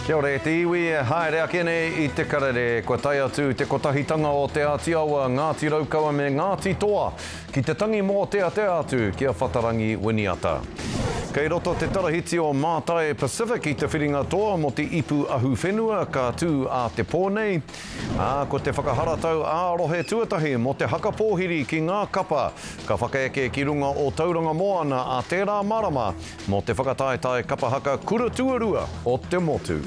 Kia ora e te iwi e haere ake nei i te karere. Kua tae atu te kotahitanga o Te Āti Awa, Ngāti Raukawa me Ngāti Toa ki te tangi mōteatea atu ki a Whatarangi Winiata. Kei roto te tarahiti o Mātai Pacific i te whiringa toa mō te Ipu Ahuwhenua ka tū ā te pō nei, ā, ko te whakaharatau ā-rohe tuatahi mō te haka pōhiri ki ngā kapa ka whakaeke ki runga o Tauranga Moana ā tērā marama Mō te whakataetae kapa haka kura tuarua o te motu.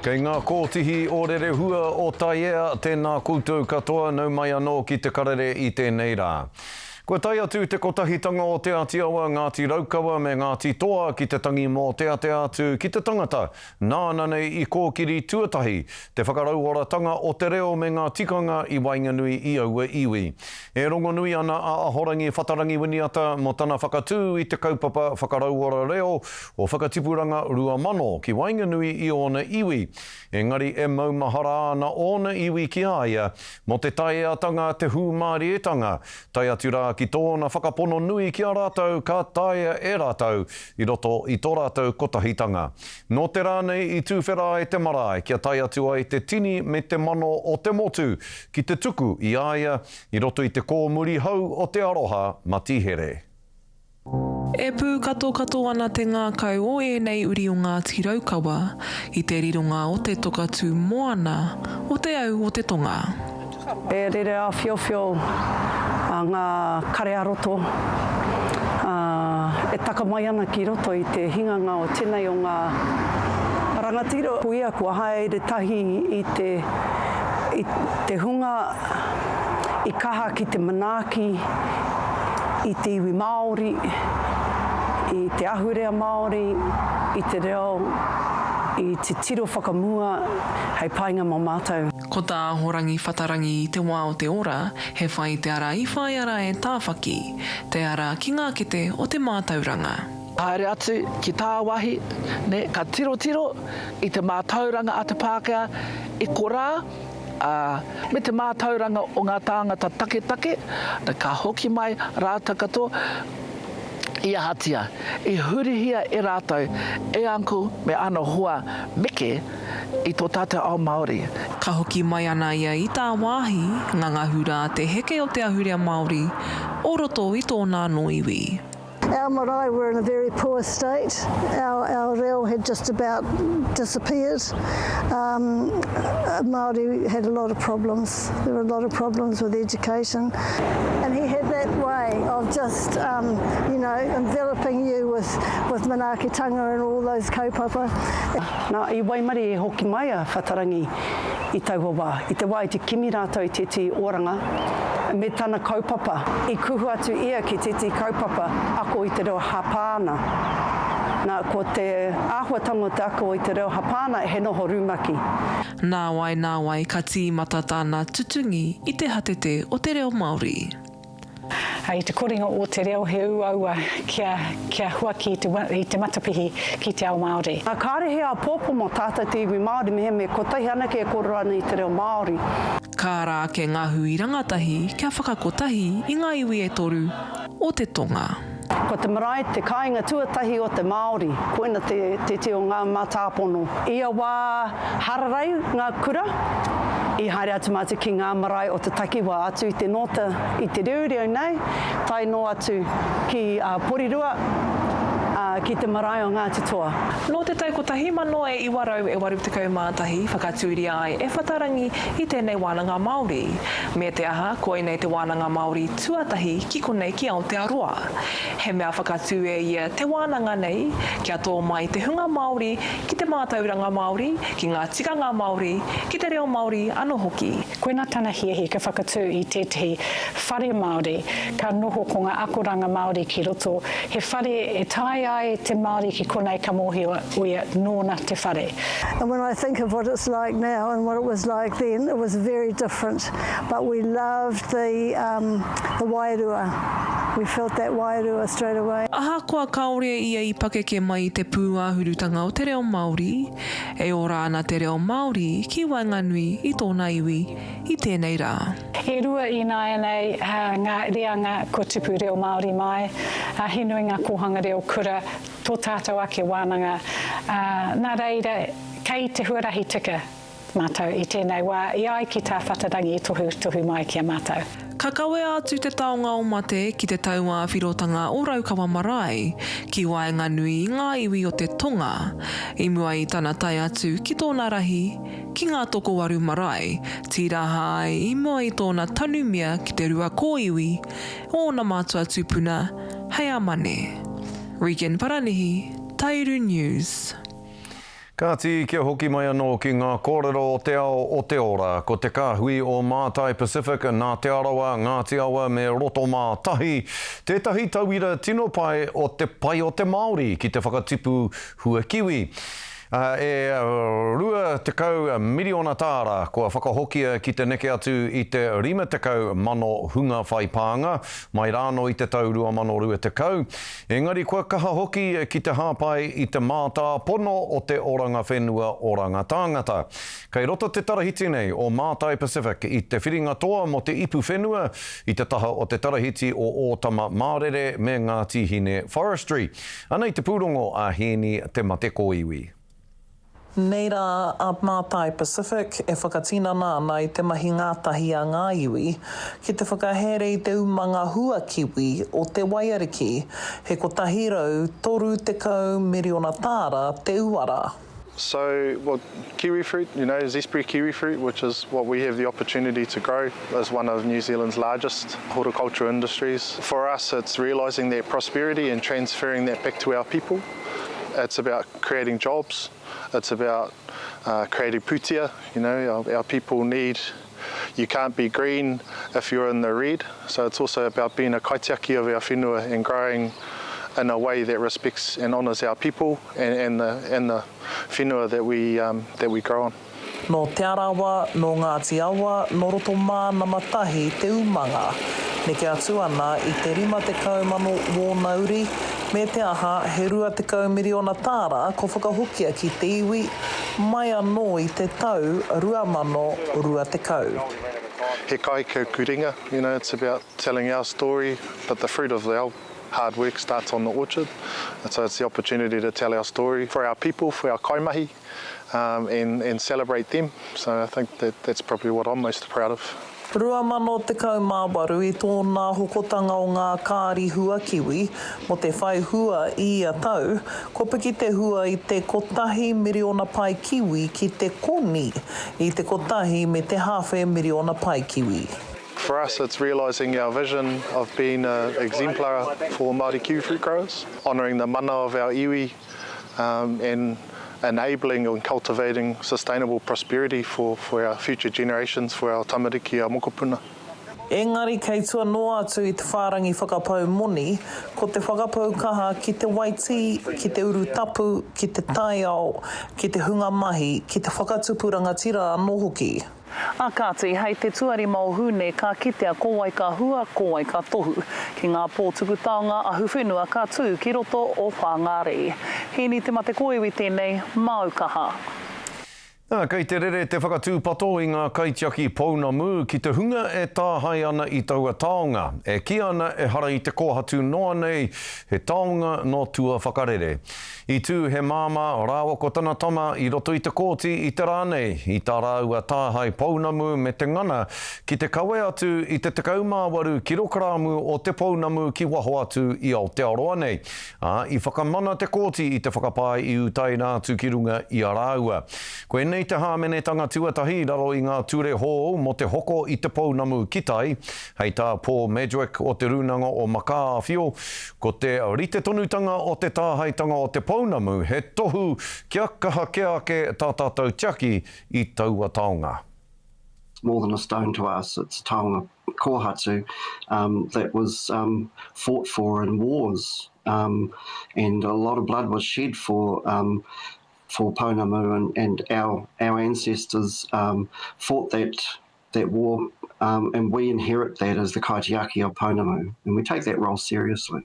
Kei ngā kōtihi o Rerehua o Taiea, tēnā koutou katoa, nau mai anō ki te karere i tēnei rā. Kua tae atu te kotahitanga o Te Āti Awa, Ngāti Raukawa me Ngāti Toa ki te tangi mōteatea atu ki te tangata nāna nei i kōkiri tuatahi te whakarauoratanga o te reo me ngā tikanga i waenganui i aua iwi. E rongonui ana a Ahorangi Whatarangi Winiata mō tana whakatū i te kaupapa whakarauora reo o Whakatipuranga 2000 ki waenganui i ōna iwi, engari e maumahara ana ōna iwi ki a ia mō te taeatanga, te hūmārietanga, tae atu rā ki tōna whakapono nui ki a rātou ka taea e rātou i roto i tō rātou kotahitanga. Nō te rā nei i tūwhera ai te marae kia tae atu ai te tini me te mano o te motu ki te tuku i a ia i roto i te kōmuri hou o te aroha matihere. E pūkatokato ana te ngākau o ēnei uri o Ngāti Raukawa i te rironga o te toka tū moana o Te Au o te Tonga. E rere āwhiowhio ngā kare ā-roto, ā, e taka mai ana ki roto i te hinganga o tenei o ngā rangatira. Ko ia kua haere tahi i te, i te hunga i kaha ki te manaaki i te iwi Māori, i te ahurea Māori, i te reo, i te tiro whakamua hei painga mō mātou. Ko tā Ahorangi Whatarangi i te wā o te ora, he whai i te ara i whāia rā e Tāwhaki, te ara ki ngā kete o te mātauranga. Haere atu ki tāwāhi, nē, ka tirotiro i te mātauranga a te Pākehā i korā, ā, me te mātauranga o ngā tāngata taketake, ka hoki mai rātou katoa, I ahatia? I hurihia e rātou, e Uncle me ana hoa meke i tō tātou ao Māori. Ka hoki mai ana ia i tāwāhi, ngangahu rā te heke o te ahurea Māori o roto i tōna anō iwi. Our marae were in a very poor state, our, our reo had just about disappeared, um, Māori had a lot of problems, there were a lot of problems with education. And he had that way of just, um, you know, enveloping you with, with manaakitanga and all those kaupapa. Nā, i waimarie e hoki mai a Whatarangi i taua wā, i te wā i te kimi rātou i tētehi oranga me tana kaupapa. I kuhu atu ia ki tētehi kaupapa ako i te reo Hapāna. Nā, ko te āhuatanga o te ako i te reo Hapāna he noho rumaki. Nāwai, nāwai ka tīmata tāna tutungi i te hatete o te reo Māori. I te korenga o te reo he uaua kia, kia huaki i te, i te matapihi ki te ao Māori. Kāre he āpōpō mō tātou te iwi Māori mehemea kotahi anake e kōrero ana i te reo Māori. Ka ara ake ngā hui rangatahi kia whakakotahi i ngā iwi e toru o te tonga. Ko te marae te kāinga tuatahi o te Māori, koina te tētehi o ngā mātāpono. Ia wā hararei ngā kura, i haere atu mātou ki ngā marae o te takiwā, atu i te Nōta, i te Reureu nei, tae noa atu ki Porirua, ki te marae o Ngāti Toa. Nō te tau 1981 whakatūria ai e Whatarangi i tēnei wānanga Māori. Me te aha, koinei te wānanga Māori tuatahi ki konei ki Aotearoa. He mea whakatū e ia te wānanga nei kia tō mai te hunga Māori ki te mātauranga Māori, ki ngā tikanga Māori, ki te reo Māori anō hoki. Koina tana hiahia kia whakatū i tētehi whare Māori ka noho ko ngā akoranga Māori ki roto, he whare e tae ai te Māori ki konei ka mōhio ia nōna te whare. And when I think of what it's like now and what it was like then, it was very different. But we loved the, um, the wairua. We felt that wairua straight away. Ahakoa kāore ia i pakeke mai i te pūāhurutanga o te reo Māori, e ora ana te reo Māori ki waenganui i tōna iwi i tēnei rā. E rua ināianei ngā reanga kua tupu reo Māori mai, he nui ngā kōhanga reo kura, tō tātou ake wānanga, nā reira kei te huarahi tika. Mātou i tēnei wā, i ai ki tā Whatarangi i tohutohu mai ki a mātou. Ka kawea atu te taonga o mate ki te tauāwhirotanga o Raukawa Marae, ki waenganui i ngā iwi o te tonga, i mua i tana tae atu ki tōna rahi, ki Ngā Tokowaru Marae, tīraha ai i mua i tōna tanumia ki te rua kōiwi o ōna mātua tūpuna hei a Mane. Regan Paranihi, Taiuru News. Kāti, kia hoki mai anō ki ngā kōrero o te ao o te ora, ko te kāhui o Mātai Pacific nā Te Arawa, Ngāti Awa me Rotomā tahi, tētahi tauira tino pai o te pai o te Māori ki te whakatipu hua kiwi. E 20 miriona tāra kua whakahokia ki te neke atu i te 50,000 hunga whai pānga mai rānō i te tau 2020. Engari kua kaha hoki ki te hāpai i te mātāpono o te oranga whenua, oranga tāngata. Kei roto te tarahiti nei o Mātai Pacific i te whiringa toa mō te ipu whenua i te taha o te tarahiti o Ōtama Mārere me Ngāti Hine Forestry. Anei te pūrongo a Hēni Te Matekōiwi. Nei rā a Mātai Pacific e whakatinana ana i te mahi ngātahi a ngā iwi ki te whakahere i te umanga huakiwi o Te Waiariki, he 130 miriona tāra te uara. So, well, kiwi fruit, you know, zespri kiwi fruit, which is what we have the opportunity to grow, is one of New Zealand's largest horticultural industries. For us, it's realising that prosperity and transferring that back to our people. It's about creating jobs. It's about uh, creating pūtea. You know, our, our people need you can't be green if you're in the red. So it's also about being a kaitiaki of our whenua and growing in a way that respects and honours our people and, and, the, and the whenua that we, um, that we grow on. Nō Te Arawa, nō Ngāti Awa, nō Rotomā nama tahi te umanga. Neke atu ana i te 50,000 wōna uri, me te aha he 20 miriona tāra kua whakahokia ki te iwi, mai anō i te tau 2020. He kaikakuringa, you know, it's about telling our story, but the fruit of our hard work starts on the orchard, and so it's the opportunity to tell our story for our people, for our kaimahi, um, and, and celebrate them. So I think that that's probably what I'm most proud of. 2018 i tōna hokotanga o ngā kāri huakiwi mō te whai hua i ia tau, kua piki te hua i te kotahi miriona pae kiwi ki te koni i te kotahi me te hāwhe miriona pae kiwi. For us it's realising our vision of being an exemplar for Māori kiwi fruit growers, honouring the mana of our iwi um, and enabling and cultivating sustainable prosperity for, for our future generations, for our tamariki, our mokopuna. Engari kei tua noa atu i te whārangi whakapau moni, ko te whakapau kaha ki te waitī, ki te urutapu, ki te taiao, ki te hunga mahi, ki te whakatupu rangatira anō hoki. Ā kāti, hei te tuarima o Hūne ka kitea ko wai ka hua, ko wai ka tohu. Ki ngā pō tuku taonga ahuwhenua ka tū ki roto o Whāngārei. Hīni Te Mate Kōiwi tēnei, māu kaha. Ā, kei te rere te whakatūpato i ngā kaitiaki pounamu ki te hunga e tāhae ana i taua taonga, e kī ana ehara i te kōhatu noa nei, he taonga nō tua whakarere. I tū he māmā rāua ko tana tama i roto i te kōti i te rā nei, i tā rāua tāhae pounamu me te ngana ki te kawe atu i te 18 kirokarāmu o te pounamu ki waho atu i Aotearoa nei, ā, i whakamana te kōti i te whakapae i utaina atu ki runga i a rāua. Koinei te hāmenetanga tuatahi i raro i ngā ture hōu mō te hoko i te pounamu ki tai, Hei tā Paul Madgwick o Te Rūnanga o Makaawhio, ko te rite tonutanga o te tāhaetanga o te pounamu he tohu kia kaha kē ake tā tātou tiaki i taua taonga. It's more than a stone to us, it's taonga kōhatu um, that was um, fought for in wars um, and a lot of blood was shed for um, for pounamu and, and our, our ancestors um, fought that that war. Um, and we inherit that as the kaitiaki of Pounamu, and we take that role seriously.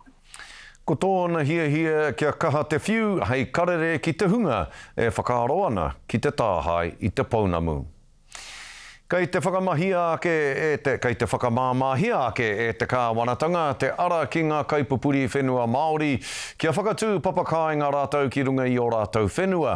Ko tōna hiahia kia kaha te whiu hei karere ki te hunga e whakaaro ana ki te tāhae i te pounamu. Kei te whakamahia ake e te, kei te whakamāmāhia ake e te kāwanatanga te ara ki ngā kaipupuri whenua Māori kia whakatū papakāinga rātou ki runga i ō rātou whenua.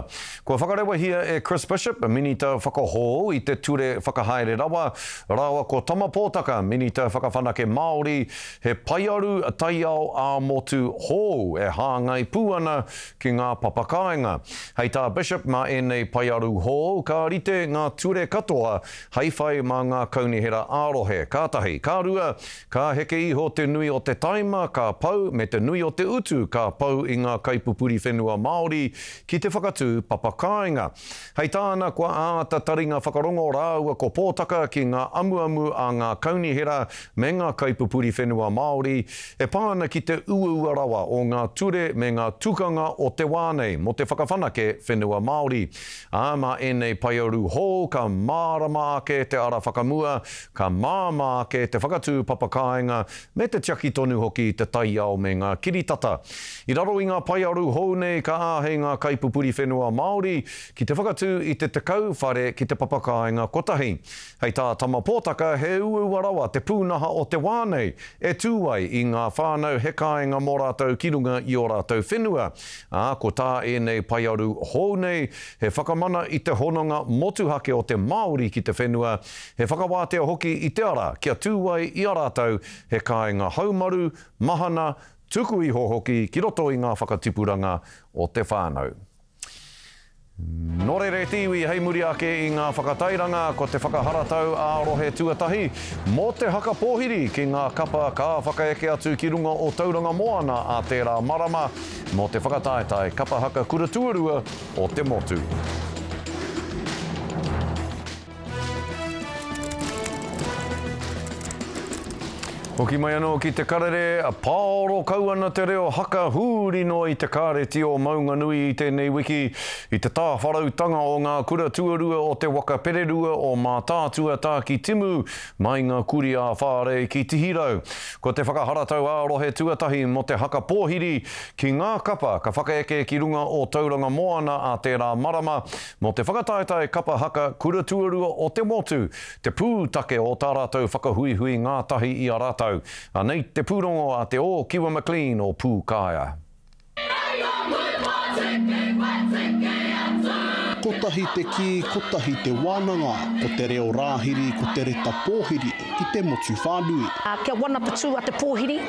Kua whakarewahia e Chris Bishop, Minita Whakahou i te Ture Whakahaere Rawa, rāua ko Tama Pōtaka, Minita Whakawhanake Māori, he paearu taiao ā-motu hou e hāngai pū ana ki ngā papa kāinga. Hei tā Bishop mā ēnei paearu hou ka rite ngā ture katoa hei whai mā ngā kaunihera ā-rohe, ka tahi. Ka rua, ka heke iho te nui o te taima ka pau me te nui o te utu ka pau i ngā kaipupuri whenua Māori ki te whakatū papa kāinga. Hei tāna kua āta taringa whakarongo rāua ko Pōtaka ki ngā amuamu a ngā kaunihera me ngā kaipupuri whenua Māori e pā ana ki te uaua rawa o ngā ture me ngā tukanga o te wā nei mō te whakawhanake whenua Māori. Ā, mā ēnei paearu hou ka mārama ake te ara whakamua, ka māmā ake te whakatū papakāinga me te tiaki tonu hoki i te taiao me ngā kiritata. I raro i ngā paearu hou nei ka āhei ngā kaipupuri whenua Māori ki te whakatū i te 10 whare ki te papakāinga kotahi. Hei tā Tama Pōtaka he uaua rawa te pūnaha o te wā nei e tū ai i ngā whānau he kāinga mō rātou ki runga i ō rātou whenua, ā, ko tā ēnei paearu hou nei he whakamana i te hononga motuhake o te Māori ki te whenua, he whakawātea hoki i te ara kia tū ai i a rātou he kāinga haumaru, mahana, tuku iho hoki ki roto i ngā whakatipuranga o te whānau. Nō reira e te iwi, hei muri ake i ngā whakatairanga, ko te whakaharatau ā-rohe tuatahi mō te haka pōhiri ki ngā kapa ka whakaeke atu ki runga o Tauranga Moana ā tērā marama mō te whakataetae kapa haka kura tuarua o te motu. Hoki mai anō ki te karere, pāoro kau ana te reo haka hūri noa i te kāreti o Maunganui i tēnei wiki, i te tāwharautanga o ngā kura tuarua o te waka pererua o Mātaatua Tākitimu mai ngā kuri ā-Whārei ki Tihirau. Ko te whakaharatau ā-rohe tuatahi mō te haka pōhiri ki ngā kapa ka whakaeke ki runga o Tauranga Moana ā tērā marama, Mō te whakataetae kapa haka kura tuarua o te motu, te pūtake o tā rātou whakahuihui ngātahi i a rātou. Anei te pūrongo a Te Ōkiwa McLean o Pūkaea. Kotahi te kī, kotahi te wānanga, ko te reo rāhiri, ko te reta pōhiri ki te motu whānui. Kia wana te tū a te pōhiri,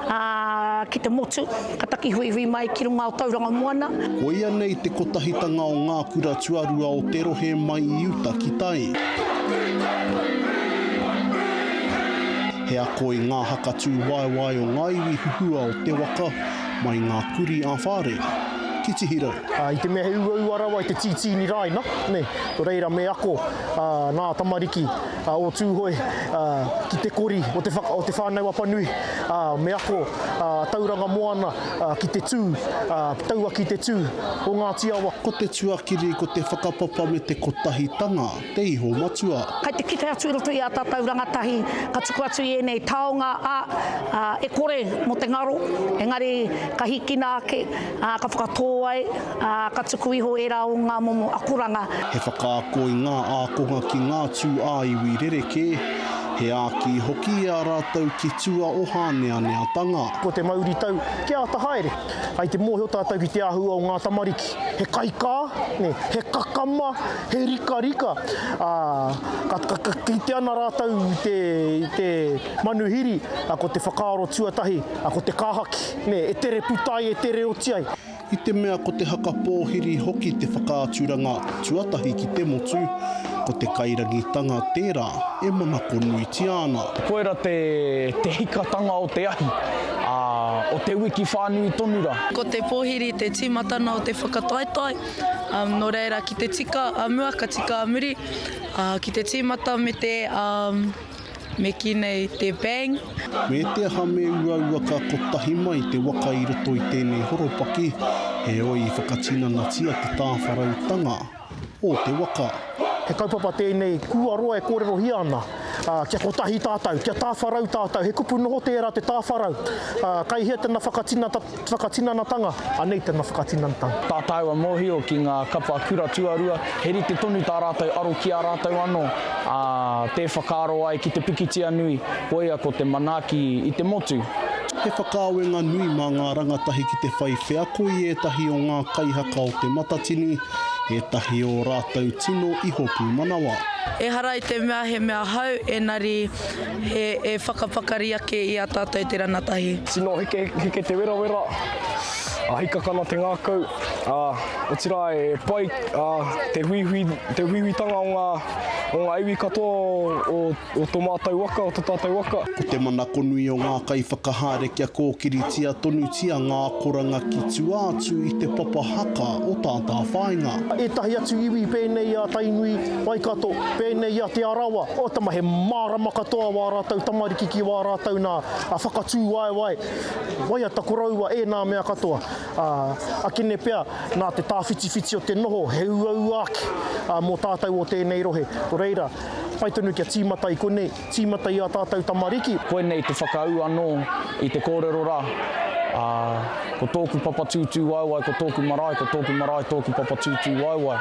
Ā, ki te motu, ka taki huihui mai ki runga o Tauranga Moana. Koia nei te kotahitanga o ngā kura tuarua o te rohe mai i uta ki tai. He ako i ngā haka tūwaewae o ngā iwi huhua o te waka, mai ngā kurī ā-whare ki Tihirau. I te mea he uaua rawa i te tītīni rāina, nē, nō reira me ako ngā tamariki o Tūhoe ki te kori o te, o te Whānau Apanui, me ako Tauranga Moana ki te tū, taua ki te tū o Ngāti Awa. Ko te tuakiri, ko te whakapapa me te kotahitanga te iho matua. Kai te kite atu i roto i ā tātou rangatahi ka tuku atu i ēnei taonga, ā, e kore mō te ngaro, engari ka hīkina ake, ā, ka whakatō ai, ā, ka tuku iho ērā o ngā momo akoranga. He whakaako i ngā ākonga ki ngā tū ā-iwi rerekē, he āki hoki i a rātou ki tua o hāneaneatanga. Ko te mauritau kia āta haere. Hai te mōhio tātou ki te āhua o ngā tamariki, he kaikā, nē, he kakama, he rikarika, ā, ka, ka, ka kite ana rātou i te, i te manuhiri, ā, ko te whakaaro tuatahi, ā, ko te kāhaki, nē, e tere puta ai, e tere oti ai. I te mea ko te haka pōhiri hoki te whakaaturanga tuatahi ki te motu, ko te kairangitanga tērā e manako nuitia ana. Koira te te hikatanga o te ahi, ā, o te wiki whānui tonu rā. Ko te pōhiri te tīmatana o te whakataetae, nō reira ki te tika a mua ka tika a muri, ā, ki te tīmata me te, Me kī nei te bang. Me te aha me uaua ka kotahi mai te waka i roto i tēnei horopaki, heoi i whakatinanatia te tāwharautanga o te waka. He kaupapa tēnei kua roa e kōrerohia ana. Ā, kia kotahi tātou, kia tāwharau tātou, he kupu noho tērā te tāwharau. Ā, kai hea tana whakatinata, whakatinanatanga? Anei tana whakatinanatanga. Tā tāua mōhio ki ngā kapa kura tuarua, he rite tonu tā rātou aro ki a rātou anō, ā, tē whakaaro ai ki te pikitia nui, koia ko te manaaki i te motu. He whakaawenga nui mā ngā rangatahi ki te whai wheako i ētahi o ngā kaihaka o Te Matatini, ētahi o rātou tino iho pūmanawa. Ehara i te mea he mea hou, enari he e whakapakari ake i a tātou te ranatahi. Tino heke, heke te werawera, a hikakana te ngākau, ā, otirā e pai, ā, te huihui, te huihuitanga o ngā, o ngā iwi katoa o, o, o tō mātou waka, o tō tātou waka. Ko te manako nui o ngā kaiwhakahaere kia kōkiritia tonutia ngā akoranga ki tua atu i te papa haka o Tātāwhāinga. Ētahi atu iwi pēnei i a Tainui, Waikato, pēnei i a Te Arawa, oh tama he mārama katoa wā rātou tamariki ki wā rātou nā whakatū waewae, waiata koroua, ēnā mea katoa. Ā, akene pea, nā te tāwhitiwhiti o te noho he uaua ake mō tātou o tēnei rohe. Nō reira, Pai tonu kia tīmata i konei, tīmata i ā tātou tamariki. Koinei te whakaū anō i te kōrero rā, ā, ko tōku papa tūtūwaewae, ko tōku marae, ko tōku marae tōku papa tūtūwaewae.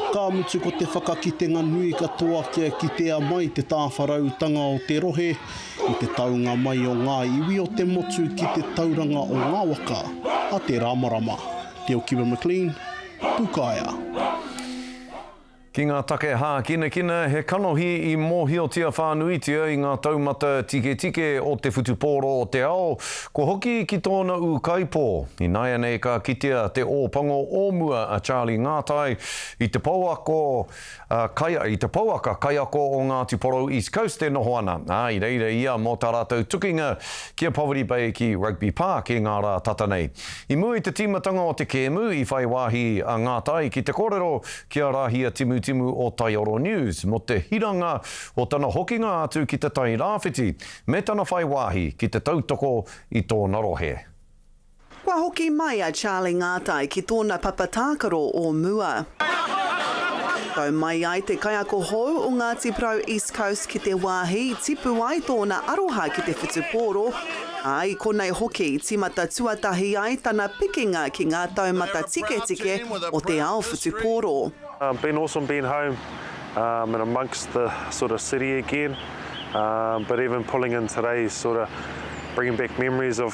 Ka mutu ko te whakakitenga nui katoa kia kitea mai te tāwharautanga o te rohe i te taunga mai o ngā iwi o te motu ki te tauranga o ngā waka a tērā marama. Te Okiwa McLean, Pūkaea. Ki ngā take hākinakina, he kanohi i mōhiotia whānuitia i ngā taumata tiketike o te whutupōro o te ao, kua hoki ki tōna ūkaipō. Ināianei ka kitea te Ōpango o mua a Charlie Ngātai i te pouako kai, i te pouaka kaiako o Ngāti Porou East Coast e noho ana, ā, i reira ia mō tā rātou tukinga ki a Poverty Bay ki Rugby Park i ngā rā tata nei. I mua i te tīmatanga o te kēmu, i whai wāhi a Ngātai ki te kōrero ki a Rahia Timutimu o Taioro News mō te hiranga o tana hokinga atu ki Te Tai Rāwhiti me tana whai wāhi ki te tautoko i tōna rohe. Kua hoki mai a Charlie Ngātai ki tōna papa tākaro o mua. Tau mai ai te kaiako hou o Ngāti Porou East Coast ki te wāhi i tipu ai tōna aroha ki te whutupōro, ā, i konei hoki i tīmata tuatahi ai tana pikinga ki ngā taumata tiketike o te ao whutupōro. Been awesome being home and amongst the sort of city again, but even pulling in today sort of bringing back memories of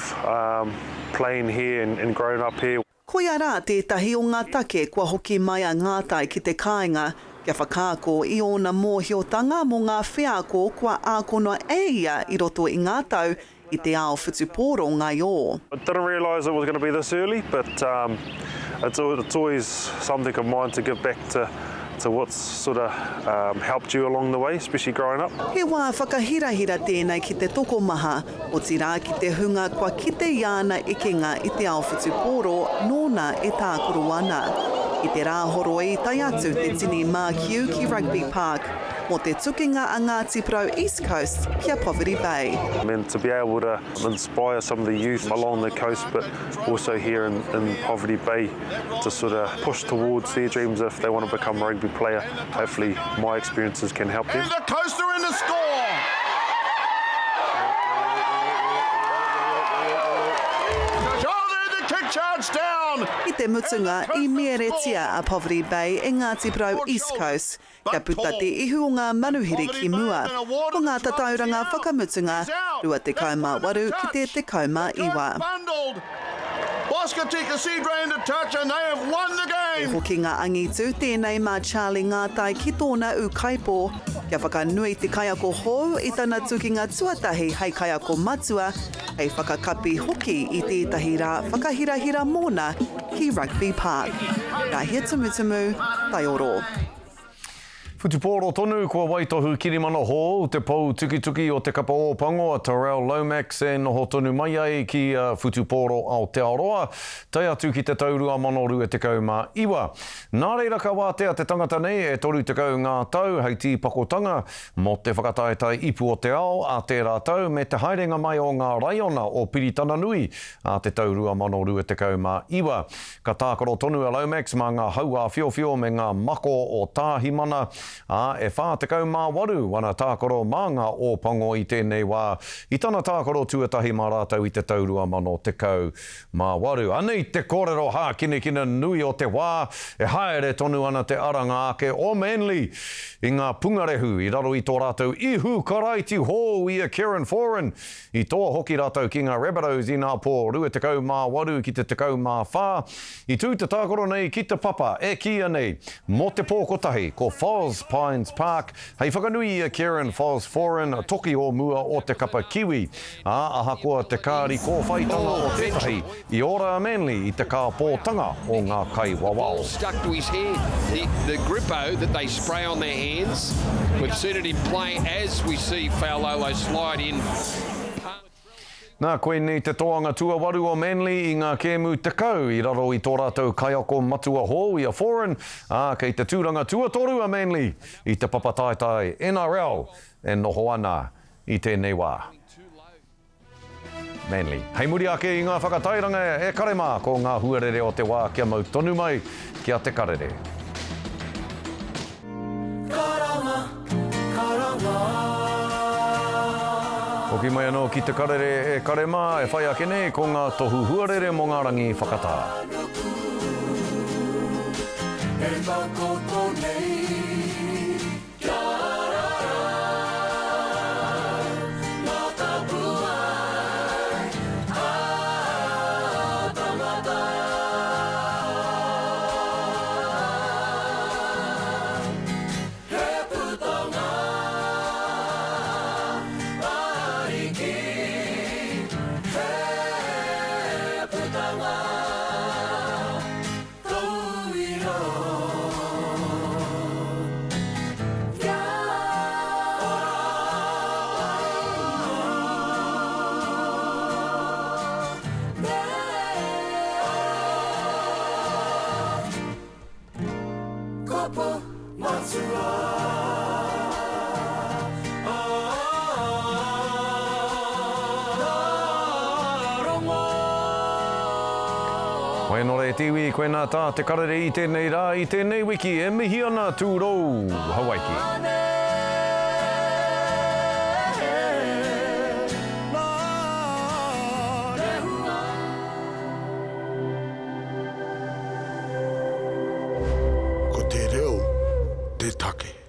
playing here and growing up here. Koia rā tētahi o ngā take kua hoki mai a Ngātai ki te kāinga kia whakaako i ōna mōhiotanga mō ngā wheako kua ākona e ia i roto i ngā tau i te ao whutupōro ngaiō. Didn't realise it was going to be this early but it's it's always something of mine to give back to to what's sort of helped you along the way, especially growing up. He wā whakahirahira tēnei ki te tokomaha, otirā ki te hunga kua kite i āna ekenga i te ao whutupōro nōna e tākaro ana. I te Rāhoroi i tae atu te tini mākiu ki Rugby Park mō te tukinga a Ngāti Porou East Coast ki a Poverty Bay. And to be able to inspire some of the youth along the coast but also here in, in Poverty Bay to sort of push towards their dreams if they want to become a rugby player. Hopefully my experiences can help them. And the coaster in the score! Kick charge down! I te mutunga, i mieretia a Poverty Bay e Ngāti Porou East Coast Kia puta te ihu o ngā manuhiri ki mua, ko ngā tatauranga whakamutunga 28 ki te 19. He hokinga angitu tēnei mā Charlie Ngātai ki tōna ūkaipō, kia whakanui te kaiako hou i tana tukinga tuatahi hei kaiako matua, hei whakakapi hoki i tētahi rā whakahirahira mōna ki Rugby Park. Rahia Tumutumu, Taioro. Whutupōro tonu, kua waitohu kirimana hou te pou tukituki o te kapa Ōpango a Terrell Lomax e noho tonu mai ai ki a Whutupōro Aotearoa, tae atu ki te tau 2029. Nā reira ka wātea te tangata nei e 30 ngā tau hei tīpakotanga mō te whakataetae ipu o te ao a tērā tau me te haerenga mai o ngā raiona o Piritana Nui ā te tau 2029. Ka tākaro tonu a Lomax mā ngā hau āwhiowhio me ngā mako o Tāhimana. Ā, e 48 wana tākaro mā ngā Ōpango i tēnei wā, i tana tākaro tuatahi mā rātou i te tau 2018. Anei te kōrero hākinakina nui o te wā, e haere tonu ana te aranga ake o Manly i ngā pungarehu i raro i tō rātou ihu karaiti hou i a Kieran Foran. I toa hoki rātou ki ngā Rabbitohs inapō, 28 ki te 14. I tū te tākaro nei ki te papa e kīia nei mō te pō kotahi ko Foz Pines Park hei whakanui i a Kieran Foz Foran, toki o mua o te kapa Kiwi. Ā, ahakoa te kāri kōwhaitanga o tētahi, i ora a Manly i te kāpōtanga o ngā kaiwawao. Stuck to his head. The, the grippo that they spray on their hands. We've seen it in play as we see Faualolo slide in. Nā, koinei te toanga tuawaru o Manly i ngā kēmu 10 i raro i tō rātou kaiako matua hou i a Foran, ā, kei te tūranga tuatoru a Manly i te papa taetae NRL e noho ana i tēnei wā. Manly. Hei muri ake i ngā whakatairanga e kare mā ko ngā huarere o te wā kia mau tonu mai ki a Te Karere. Karanga, karanga. Hoki mai anō ki Te Karere e kare mā e whai ake nei ko ngā tohu huarere mō ngā rangi whakatā. E takoto nei Kia ara rā ngā tapuwae a tangata. He putanga ariki, he putanga. Tauira kia ora ai te Kopo matua. Wai anō rā e te iwi, koinā tā te karere i tēnei rā, i tēnei wiki e mihi ana Tūrou, Hawaiki. Ko te reo te take.